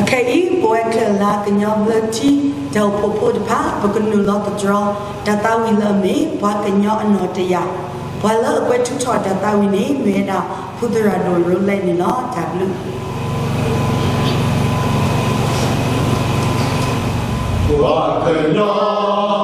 ခဲအံၤ ပဝဲချၢၣ်လါကညီဘျၢထံ တၢ်အိၣ်ဖှိၣ်ဖိတဖၣ် ပကနုာ်လီၤသတြီၤ တၢ်သးဝံၣ်လၢအမ့ၢ် ပှၤကညီအနီၢ်တယာ်, ပှၤလၢအကွဲးထုးထီၣ်တၢ်သးဝံၣ်န့ၣ် မ့ၢ်ဝဲဒၣ် ဖုသရၣ်ဒိၣ် Roland န့ၣ်လီၤ. တၢ်ဘျုး ပှၤကညီ